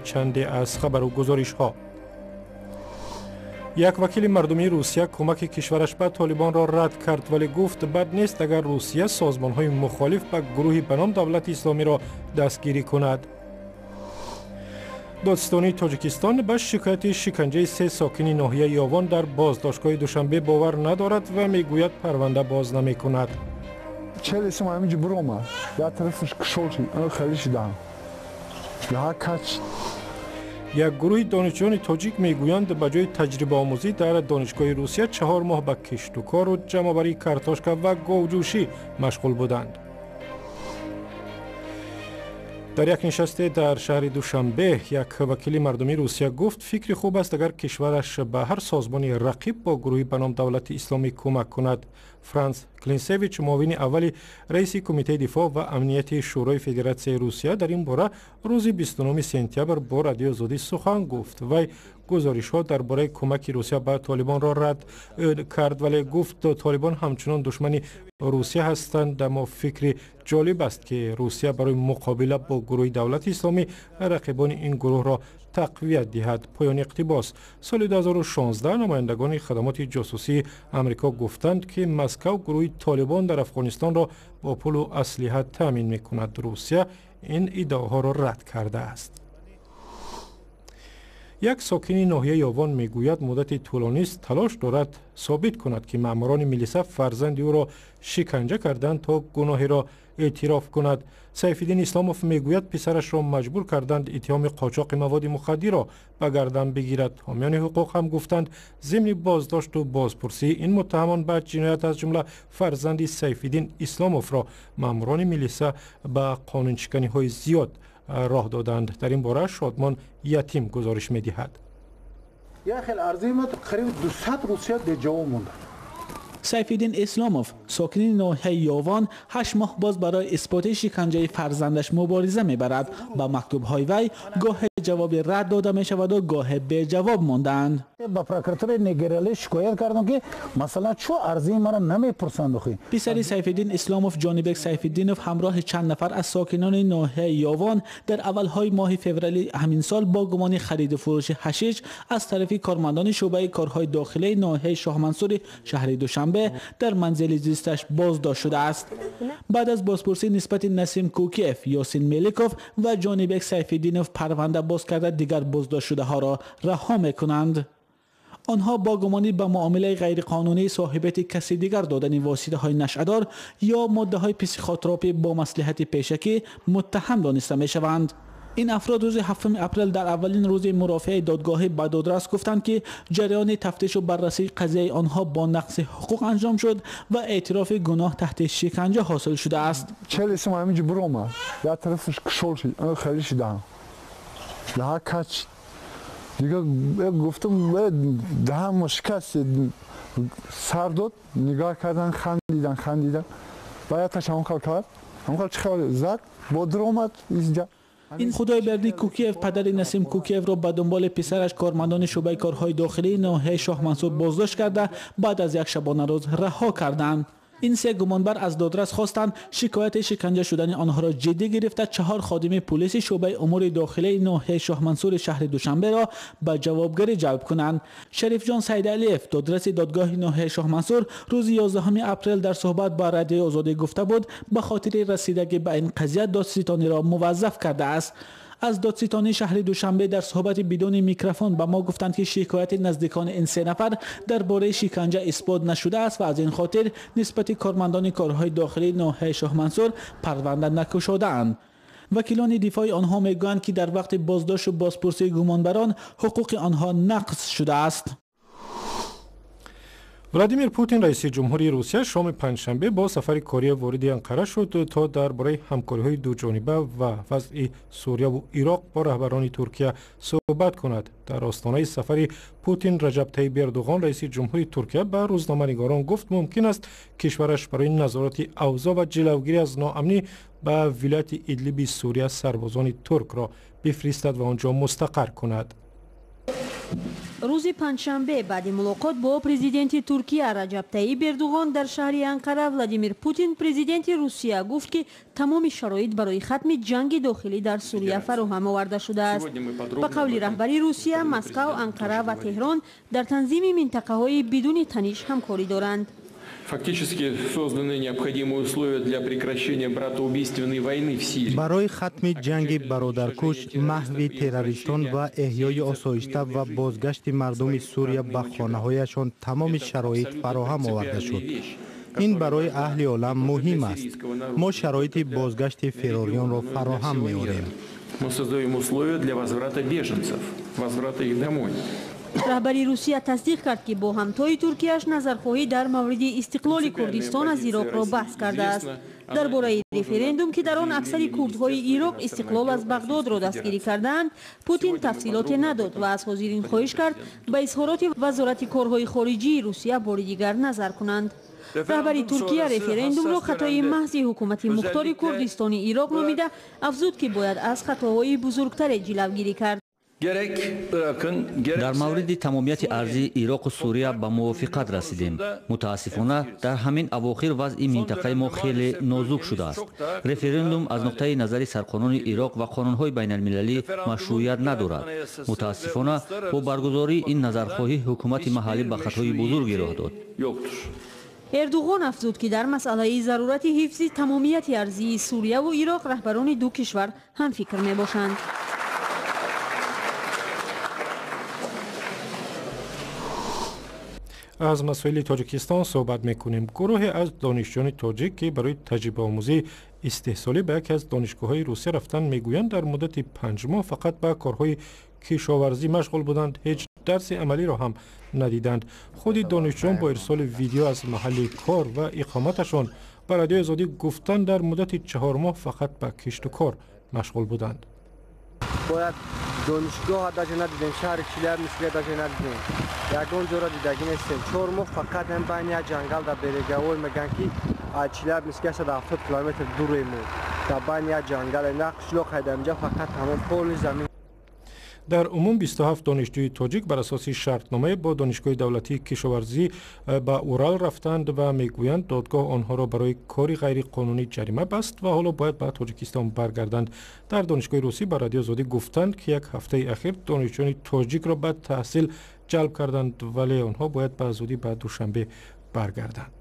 Чанде аз хабару гузоришҳо. Як вакили мардумии Русия кӯмаки кишвараш ба Толибонро рад кард, вале гуфт, бад нест, агар Русия созмонҳои мухолиф ба гурӯҳи ба ном Давлати Исломиро дастгирӣ кунад. Додситонии Тоҷикистон ба шикояти шиканҷаи се сокини ноҳияи Ёвон дар боздоштгоҳи Душанбе бовар надорад ва мегӯяд, парванда боз намекунад. Челесим ҳаминҷо биромад, як тарафаш кушол шид, хеле шидам кач. Як гурӯҳи донишҷӯёни тоҷик мегӯянд, ба ҷои таҷрибаомӯзӣ дар донишгоҳи Русия 4 моҳ ба киштукору ҷамъоварии картошка ва говҷӯшӣ машғул буданд. Дар як нишасте дар шаҳри Душанбе як вакили мардумии Русия гуфт, фикри хуб аст, агар кишвараш ба ҳар созмони рақиб бо гурӯҳи ба ном Давлати Исломӣ кӯмак кунад. Франс Клинсевич, муовини аввали раиси Кумитаи дифоъ ва амнияти Шӯрои Федератсияи Русия, дар ин бора рӯзи 29 сентябр бо Радиои Озодӣ сухан гуфт. Вай гузоришҳо дар бораи кӯмаки Русия ба Толибонро рад кард, вале гуфт, Толибон ҳамчунон душмани Русия ҳастанд, аммо фикри ҷолиб аст, ки Русия барои муқобила бо гурӯҳи Давлати Исломӣ рақибони ин гурӯҳро тақвият диҳад. Поёни иқтибос. Соли 2016 намояндагони хадамоти ҷосусии Амрико гуфтанд, ки Москав гурӯҳи Толибон дар Афғонистонро бо пулу аслиҳа таъмин мекунад. Русия ин иддаоҳоро рад кардааст. Як сокини ноҳияи Ёвон мегӯяд, муддати тӯлонист талош дорад собит кунад, ки маъмурони милиса фарзанди ӯро шиканҷа карданд, то гуноҳеро эътироф кунад. Сайфиддин Исломов мегӯяд, писарашро маҷбур карданд иттиҳоми қочоқи маводи мухаддирро ба гардан бигирад. Ҳомиёни ҳуқуқ ҳам гуфтанд, зимни боздошту бозпурсии ин муттаҳамон ба ҷиноят, аз ҷумла фарзанди Сайфиддин Исломовро маъмурони милиса ба қонуншиканиҳои зиёд роҳ доданд. Дар ин бора Шодмон Ятим гузориш медиҳад. Як хел арзаи ма қариб 200 рӯз шояд беҷавоб монда. Сайфиддин Исломов, сокини ноҳияи Ёвон, 8 моҳ боз барои исботи шиканҷаи фарзандаш мубориза мебарад. Ба мактубҳои вай гоҳе ҷавоби рад дода мешаваду гоҳе беҷавоб мондаанд. Ба прокуратураи генералӣ шикоят кардам, ки масалан, чӯ арзаи маро намепурсанд охи. Писари Сайфиддин Исломов, Ҷонибек Сайфиддинов, ҳамроҳи чанд нафар аз сокинони ноҳияи Ёвон дар аввалҳои моҳи феврали ҳамин сол бо гумони хариду фурӯши ҳашиш аз тарафи кормандони шӯъбаи корҳои дохилаи ноҳияи Шоҳмансури шаҳри Душанбе дар манзили зисташ боздошт шудааст. Баъд аз бозпурсӣ нисбати Насим Кукиев, Ёсин Меликов ва Ҷонибек Сайфиддинов парванда боз карда, дигар боздоштшудаҳоро раҳо мекунанд. Онҳо бо гумони ба муомилаи ғайриқонунии соҳибияти каси дигар додани воситаҳои нашъадор ё моддаҳои психотропӣ бо маслиҳати пешакӣ муттаҳам дониста мешаванд. Ин афрод рӯзи 7 апрел дар аввалин рӯзи мурофиаи додгоҳӣ ба додрас гуфтанд, ки ҷараёни тафтишу баррасии қазияи онҳо бо нақзи ҳуқуқ анҷом шуд ва эътирофи гуноҳ таҳти шиканҷа ҳосил шудааст. Челесим ҳаминҷо биромад, як тарафаш кушол шид, хеле шидам кач. Дига гуфтам, даҳанмо шикаст, сар дод, нигоҳ кардан, хандидан, хандидан. Ба якташ ҳамон хел кард, ҳамон хел чихел зад, бо дуромад изҷа. Ин Худойбердӣ Кукиев, падари Насим Кукиевро ба дунболи писараш кормандони шӯъбаи корҳои дохилии ноҳияи Шоҳмансур боздошт карда, баъд аз як шабонарӯз раҳо карданд. Ин се гумонбар аз додрас хостанд, шикояти шиканҷа шудани онҳоро ҷиддӣ гирифта, чаҳор ходими пулиси шӯъбаи умури дохилаи ноҳияи Шоҳмансури шаҳри Душанберо ба ҷавобгарӣ ҷалб кунанд. Шарифҷон Сайдалиев, додраси додгоҳи ноҳияи Шоҳмансур, рӯзи 11 апрел дар суҳбат ба Радиои Озодӣ гуфта буд, ба хотири расидагӣ ба ин қазия додситониро муваззаф кардааст. Аз додситонии шаҳри Душанбе дар суҳбати бидуни микрофон ба мо гуфтанд, ки шикояти наздикони ин се нафар дар бораи шиканҷа исбот нашудааст ва аз ин хотир нисбати кормандони корҳои дохилии ноҳияи Шоҳмансур парванда накушодаанд. Вакилони дифои онҳо мегӯянд, ки дар вақти боздошту бозпурсии гумонбарон ҳуқуқи онҳо нақз шудааст. Владимир Путин, раиси ҷумҳурии Русия, шоми панҷшанбе бо сафари корӣ вориди Анқара шуд, то дар бораи ҳамкориҳои дуҷониба ва вазъи Сурияву Ироқ бо раҳбарони Туркия суҳбат кунад. Дар остонаи сафари Путин Раҷаб Таиб Эрдуғон, раиси ҷумҳури Туркия, ба рӯзноманигорон гуфт, мумкин аст кишвараш барои назорати авзоъ ва ҷилавгирӣ аз ноамнӣ ба вилояти Идлиби Сурия сарбозони туркро бифиристад ва он ҷо мустақар кунад. Рӯзи панҷшанбе баъди мулоқот бо президенти Туркия Раҷаб Тайиб Эрдуғон дар шаҳри Анқара Владимир Путин, президенти Русия, гуфт, ки тамоми шароит барои хатми ҷанги дохилӣ дар Сурия фароҳам оварда шудааст. Ба қавли раҳбари Русия, Москав, Анқара ва Теҳрон дар танзими минтақаҳои бидуни таниш ҳамкорӣ доранд. Фактически созданы необходимые условия для прекращения братоубийственной войны в Сирии. Барои хатми ҷанги бародаркуш, маҳви террористон ва эҳёи осоишта ва бозгашти мардуми Сурия ба хонаҳояшон тамоми шароит фароҳам оварда шуд. Ин барои аҳли олам муҳим аст. Мо шароити бозгашти феррориёнро фароҳам меорем. Мы создаем условия для возврата беженцев, возврата их домой. Раҳбари Русия тасдиқ кард, ки бо ҳамтои Туркияш назархоҳӣ дар мавриди истиқлоли Курдистон аз Ироқро баҳс кардааст. Дар бораи референдум, ки дар он аксари курдҳои Ироқ истиқлол аз Бағдодро дастгирӣ кардаанд, Путин тафсилоте надод ва аз ҳозирин хоҳиш кард, ба изҳороти Вазорати корҳои хориҷии Русия бори дигар назар кунанд. Раҳбари Туркия референдумро хатои маҳзи ҳукумати мухтори Курдистони Ироқ номида, афзуд, ки бояд аз хатоҳои бузургтаре ҷилавгирӣ кард. Дар мавриди тамомияти арзии Ироқу Сурия ба мувофиқат расидем. Мутаассифона, дар ҳамин авохир вазъи минтақаи мо хеле нозук шудааст. Референдум аз нуқтаи назари сарқонуни Ироқ ва қонунҳои байналмилалӣ машрӯият надорад. Мутаассифона, бо баргузории ин назархоҳӣ ҳукумати маҳаллӣ ба хатои бузурге роҳ дод. Эрдуғон афзуд, ки дар масъалаи зарурати ҳифзи тамомияти арзии Сурияву Ироқ раҳбарони ду кишвар ҳамфикр мебошанд. Аз масоили Тоҷикистон суҳбат мекунем. Гурӯҳе аз донишҷӯёни тоҷик, ки барои таҷрибаомӯзии истеҳсолӣ ба яке аз донишгоҳҳои Русия рафтанд, мегӯянд, дар муддати 5 моҳ фақат ба корҳои кишоварзӣ машғул буданд, ҳеҷ дарси амалиро ҳам надиданд. Худи донишҷӯён бо ирсоли видео аз маҳалли кор ва иқоматашон ба Радиои Озодӣ гуфтанд, дар муддати 4 моҳ фақат ба кишту кор машғул буданд. Бояд донишгоҳ даже надидем, шаҳри Челябинск даже надидем, ягон ҷоро дидагӣ нестем. 4 моҳ фақат ҳам байни як ҷангал дар береговой, мегӯянд, ки аз Челябинск 170 километр дурему, дар байни як ҷангал на қишлоқ ҳайдам, инҷа фақат тамом поли замин. Дар умум 27 донишҷӯи тоҷик бар асоси шартномае бо Донишгоҳи давлатии кишоварзӣ ба Урал рафтанд ва мегӯянд, додгоҳ онҳоро барои кори ғайриқонунӣ ҷарима баст ва ҳоло бояд ба Тоҷикистон баргарданд. Дар донишгоҳи русӣ ба Радиои Озодӣ гуфтанд, ки як ҳафтаи ахир донишҷӯёни тоҷикро ба таҳсил ҷалб карданд, вале онҳо бояд ба зудӣ ба Душанбе баргарданд.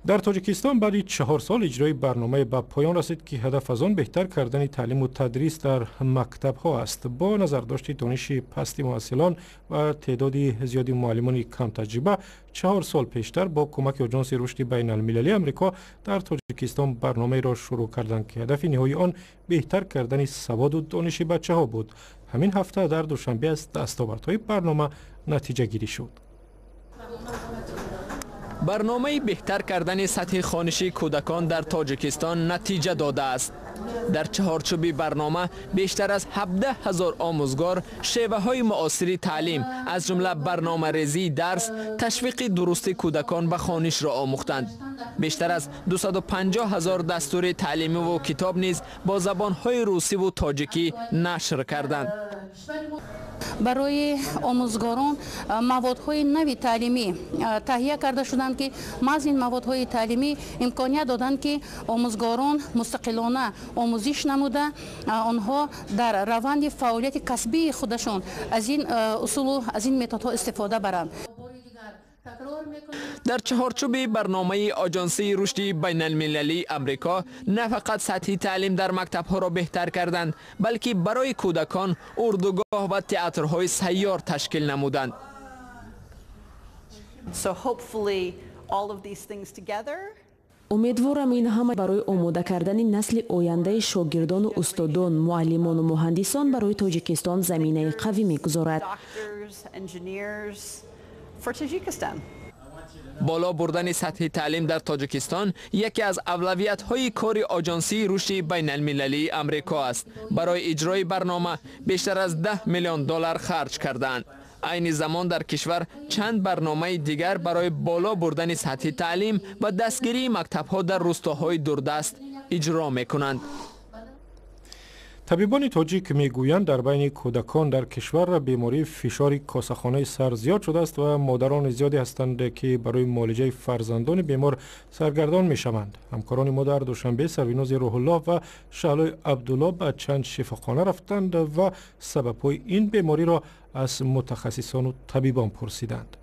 Дар Тоҷикистон баъди 4 сол иҷрои барномае ба поён расид, ки ҳадаф аз он беҳтар кардани таълиму тадрис дар мактабҳо аст. Бо назардошти дониши пасти муҳассилон ва теъдоди зиёди муаллимони камтаҷриба, 4 сол пештар бо кӯмаки Оҷонси рушди байналмилалии Амрико дар Тоҷикистон барномаеро шурӯъ карданд, ки ҳадафи ниҳоии он беҳтар кардани саводу дониши бачаҳо буд. Ҳамин ҳафта дар Душанбе аз дастовардҳои барнома натиҷагирӣ шуд. Барномаи беҳтар кардани сатҳи хониши кӯдакон дар Тоҷикистон натиҷа додааст. Дар чаҳорчӯби барнома бештар аз 17 ҳазор омӯзгор шеваҳои муосири таълим, аз ҷумла барномарезии дарс, ташвиқи дурусти кӯдакон ба хонишро омӯхтанд. Бештар аз 250 ҳазор дастури таълимиву китоб низ бо забонҳои русиву тоҷикӣ нашр карданд. Барои омӯзгорон маводҳои нави таълимӣ таҳия карда шуданд, ки маҳз ин маводҳои таълимӣ имконият доданд, ки омӯзгорон мустақилона омӯзиш намуда, онҳо дар раванди фаъолияти касбии худашон аз ин усулу аз ин методҳо истифода баранд. Дар чаҳорчӯби барномаи Оҷонсии рушди байналмилалии Амрико на фақат сатҳи таълим дар мактабҳоро беҳтар карданд, балки барои кӯдакон урдугоҳ ва театрҳои сайёр ташкил намуданд. So hopefully all of these things together Умедворам, ин ҳама барои омода кардани насли ояндаи шогирдону устодон, муаллимону муҳандисон барои Тоҷикистон заминаи қавӣ мегузорад. doctors, engineers for Tajikistan. Боло бурдани сатҳи таълим дар Тоҷикистон яке аз авлавиятҳои кори Оҷонсии рушди байналмилалии Амрико аст. Барои иҷрои барнома бештар аз 10 миллион доллар харҷ кардаанд. Айни замон дар кишвар чанд барномаи дигар барои боло бурдани сатҳи таълим ва дастгирии мактабҳо дар рустоҳои дурдаст иҷро мекунанд. Табибони тоҷик мегӯянд, дар байни кӯдакон дар кишвар бемории фишори косахонаи сар зиёд шудааст ва модарони зиёде ҳастанд, ки барои муолиҷаи фарзандони бемор саргардон мешаванд. Ҳамкорони мо дар Душанбе Сарвинози Рӯҳуллоҳ ва Шаҳлои Абдулло ба чанд шифохона рафтанд ва сабабҳои ин бемориро аз мутахассисону табибон пурсиданд.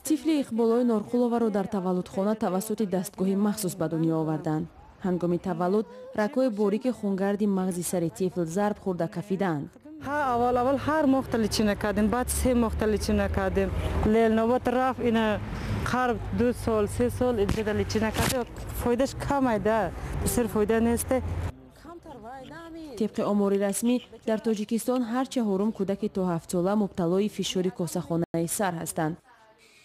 Тифли Иқболои Норқуловаро дар таваллудхона тавассути дастгоҳи махсус ба дунё оварданд. Ҳангоми таваллуд рагҳои борики хунгарди мағзи сари тифл зарб хӯрда кафидаанд. Аввал аввал ҳар моҳта лечение кардем, баъд 3 моҳта лечение кардем. Ленобод рафт, ина қариб 2 сол, 3 сол инҷода лечение кардем. Фоидаш камайда, бисёр фоида нест. Тибқи омори расмӣ, дар Тоҷикистон ҳар чаҳорум кӯдаки то 7-сола мубталои фишори косахонаи сар ҳастанд.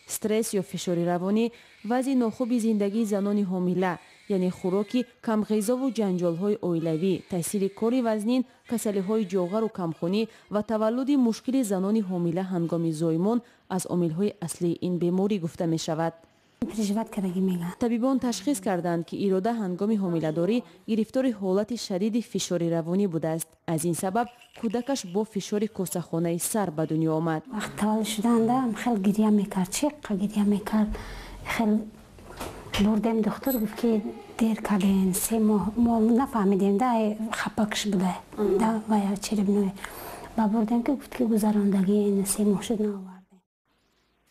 Стресс ё фишори равонӣ, вазъи нохуби зиндагии занони ҳомила, яъне хӯроки камғизову ҷанҷолҳои оилавӣ, таъсири кори вазнин, касалиҳои ҷоғару камхунӣ ва таваллуди мушкили занони ҳомила ҳангоми зоимон аз омилҳои аслии ин беморӣ гуфта мешавад. Табибон ташхис карданд, ки Ирода ҳангоми ҳомиладорӣ гирифтори ҳолати шадиди фишори равонӣ будааст. Аз ин сабаб кӯдакаш бо фишори косахонаи сар ба дунё омад. Вақт таваллуд шуданда хел гиря мекард, чиққа гиря мекард. Хел бурдем, духтур гуфт, ки дер кардем, 3 моҳ. Мо нафаҳмидем, да хапакш буда, да вая черепной. Ба бурдем, ки гуфт, ки гузарондагӣ 3 моҳ шуд, наовард.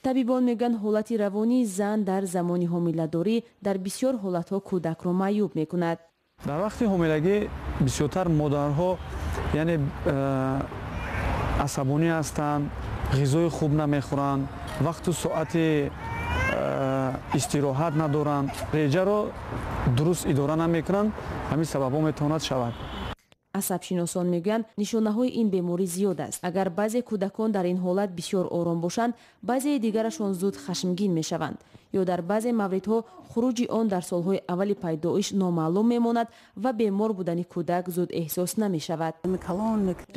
Табибон мегӯянд, ҳолати равонии зан дар замони ҳомиладорӣ дар бисёр ҳолатҳо кӯдакро маъюб мекунад. Дар вақти ҳомилагӣ бисёртар модарҳо, яъне асабонӣ ҳастанд, ғизои хуб намехӯранд, вақту соати истироҳат надоранд, реҷаро дуруст идора намекунанд. Ҳамин сабабҳо метавонад шавад. Асабшиносон мегӯянд, нишонаҳои ин беморӣ зиёд аст. Агар баъзе кӯдакон дар ин ҳолат бисёр ором бошанд, баъзеи дигарашон зуд хашмгин мешаванд. Ё дар баъзе мавридҳо хуруҷи он дар солҳои аввали пайдоиш номаълум мемонад ва бемор будани кӯдак зуд эҳсос намешавад.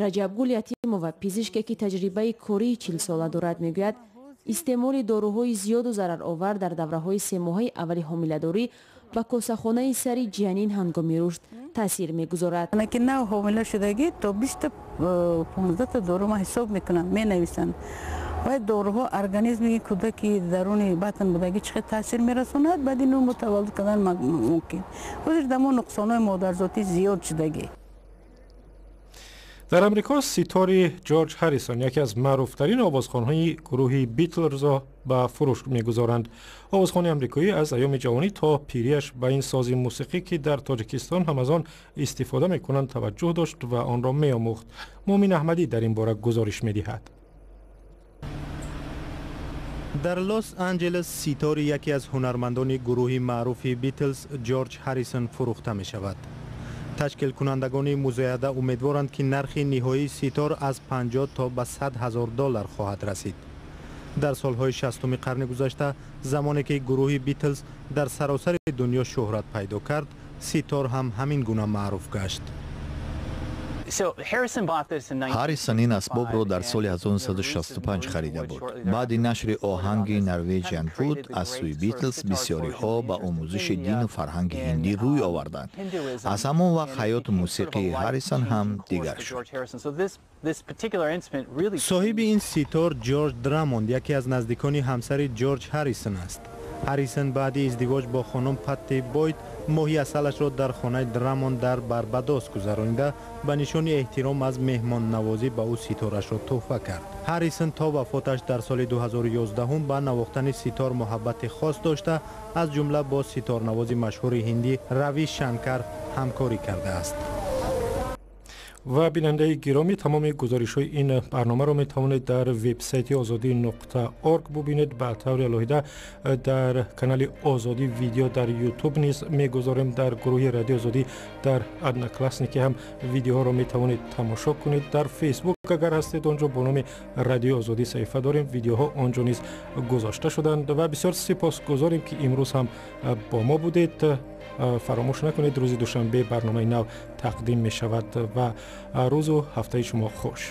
Раҷабгул Ятимова, пизишке, ки таҷрибаи кории 40-сола дорад, мегӯяд, истеъмоли доруҳои зиёду зараровар дар давраҳои 3-моҳаи аввали ҳомиладорӣ ба косахонаи сари ҷанин ҳангоми рушд таъсир мегузорад. Ки нав ҳомила шудагӣ то 20-15 дору ман ҳисоб мекунам, менависанд. Вай доруҳо организми кӯдаки даруни батн будагӣ чӣ қадр таъсир мерасонад, баъди нуму таваллуд кардан мумкин. Ҳозир дамо нуқсонҳои модарзотӣ зиёд шудагӣ. Дар Амрико ситори Ҷорҷ Ҳаррисон, яке аз маъруфтарин овозхонҳои гурӯҳи Битлзро, ба фурӯш мегузоранд. Овозхони амрикоӣ аз айёми ҷавонӣ то пирияш ба ин сози мусиқӣ, ки дар Тоҷикистон ҳам аз он истифода мекунанд, таваҷҷӯҳ дошт ва онро меомӯхт. Муъмин Аҳмадӣ дар ин бора гузориш медиҳад. Дар Лос Анҷелес ситори яке аз ҳунармандони гурӯҳи маъруфи Битлз Ҷорҷ Ҳаррисон фурӯхта мешавад. Ташкилкунандагони музояда умедворанд, ки нархи ниҳоии ситор аз 50 то ба 100 ҳазор доллар хоҳад расид. Дар солҳои 60-уми қарни гузашта, замоне ки гурӯҳи Битлз дар саросари дунё шӯҳрат пайдо кард, ситор ҳам ҳамин гуна маъруф гашт. Ҳаррисон ин асбобро дар соли 1965 харида буд. Баъди нашри оҳанги Norwegian Wood аз сӯи Битлз бисёриҳо ба омӯзиши дину фарҳанги ҳиндӣ рӯй оварданд. Аз ҳамон вақт ҳаёту мусиқии Ҳаррисон ҳам дигар шуд. Соҳиби ин ситор Ҷорҷ Драмонд, яке аз наздикони ҳамсари Ҷорҷ Ҳаррисон аст. Ҳаррисон баъди издивоҷ бо хонум Патти Бойд моҳи асалашро дар хонаи Драмонд дар Барбадос гузаронида, ба нишони эҳтиром аз меҳмоннавозӣ ба ӯ ситорашро тӯҳфа кард. Ҳаррисон то вафоташ дар соли 2011 ба навохтани ситор муҳаббати хос дошта, аз ҷумла бо ситорнавози машҳури ҳиндӣ Рави Шанкар ҳамкорӣ кардааст. Ва бинандаи гиромӣ, тамоми гузоришҳои ин барномаро метавонед дар вебсайти озодӣ.орг бубинед. Ба таври алоҳида дар канали Озодӣ Видео дар Ютуб низ мегузорем. Дар гурӯҳи Радио Озодӣ дар Одноклассники ҳам видеоҳоро метавонед тамошо кунед. Дар Фейсбук агар ҳастед, он ҷо бо номи Радиои Озодӣ саҳифа дорем, видеоҳо он ҷо низ гузошта шуданд. Ва бисёр сипосгузорем, ки имрӯз ҳам бо мо будед. Фаромӯш накунед, рӯзи душанбе барномаи нав тақдим мешавад. Ва рӯзу ҳафтаи шумо хуш.